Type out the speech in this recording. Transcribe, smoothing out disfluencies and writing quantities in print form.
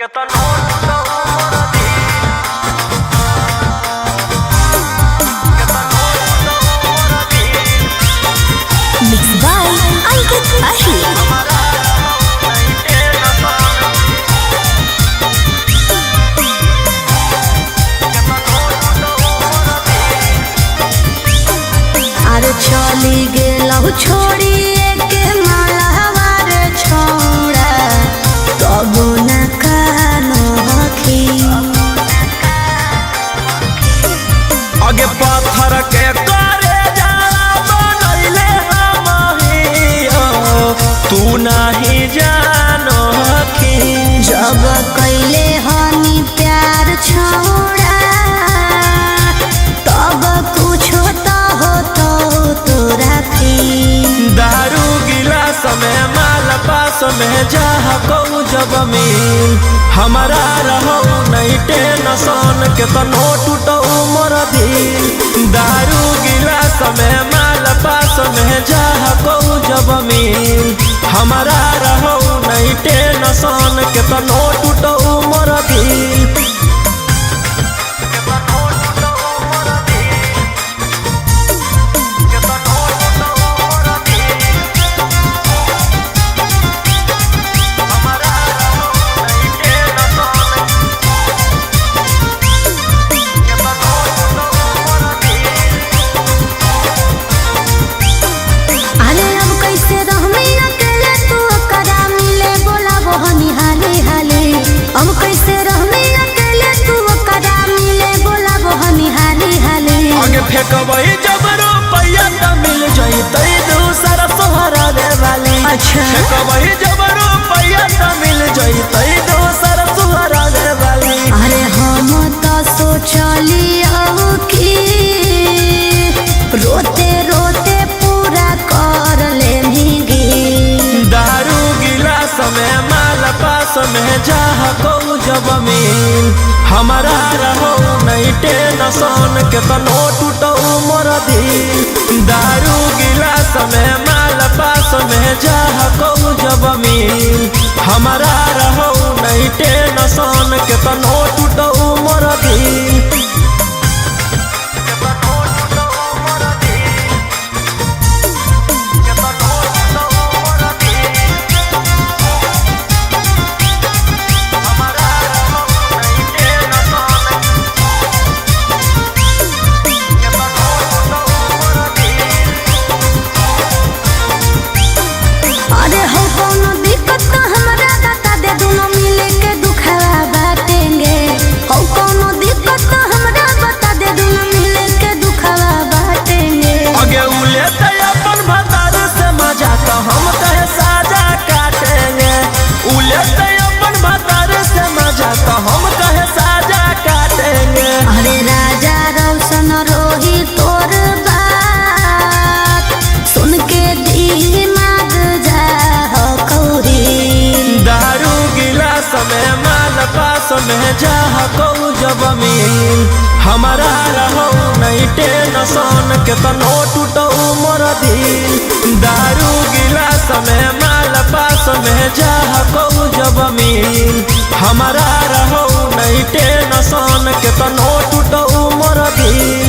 Mix by Ankit Ahir. अरे चली गेलहु छोड़ी के मालावार छोड़ा तब न कानखी। आगे पत्थर के करे जाला बनैले हमहियो, तू नाही जानखी। जब कैले हनी प्यार छोड़ा तब कुछो तो हो तो तोरा फी। दारू गिलास में माल पास में जाह कहू जब मिल, हमारा रहो नहीं टेंशन के तनो टूटो मोर दिल। दारू गिलास में माल पास में जाह कहू जब मिल, हमारा रहो नहीं टेंशन के तनो टूटो मोर दिल। अरे अब कैसे रहमी अकेले तू करा मिले बोलाबो हनी हाली हाली। अब कैसे रहमी अकेले तू करा मिले बोलाबो हनी हाली हाली। आगे फेंकबई जब रुपैया त मिल जइतै दूसरा सोहरा रे वाली। अच्छा। फेंकबई जब रुपैया त मिल जइतै दूसरा सोहरा रे वाली। अरे हम तो सोचली औ कि रोते रोते पूरा कर ले। दारू गिलास में माल पास में जाह कहू जब मिल, हमारा रहो नहीं टेंशन के तनो टूटो मोर दिल। दारू गिलास में माल पास में जाह कहू जब मिल, हमारा रहो नहीं टेंशन के तनो टूटो मोर दिल। अरे हो कोनो दिक्कत तो हमरा बता दे, दोनों मिले के दुखवा बाटेंगे। हो कोनो दिक्कत तो हमरा बता दे, दोनों मिले के दुखवा बाटेंगे। आगे उले ते अपन भतार से मजा तो हम कहे साजा काटेंगे। उले ते अपन भतार से मजा तो हम कहे साजा काटेंगे। अरे राजा रोशन रोही तोर बात सुन के दिमाग जा हो कौरी। दारू गिलास में माल पास में जाह कहू जब मिल, हमारा रहो नहीं टेंशन के तनो टूटो मोर दिल। दारू गिलास में माल पास में जाह कहू जब मिल, हमारा रहो नहीं टेंशन के तनो टूटो मोर दिल।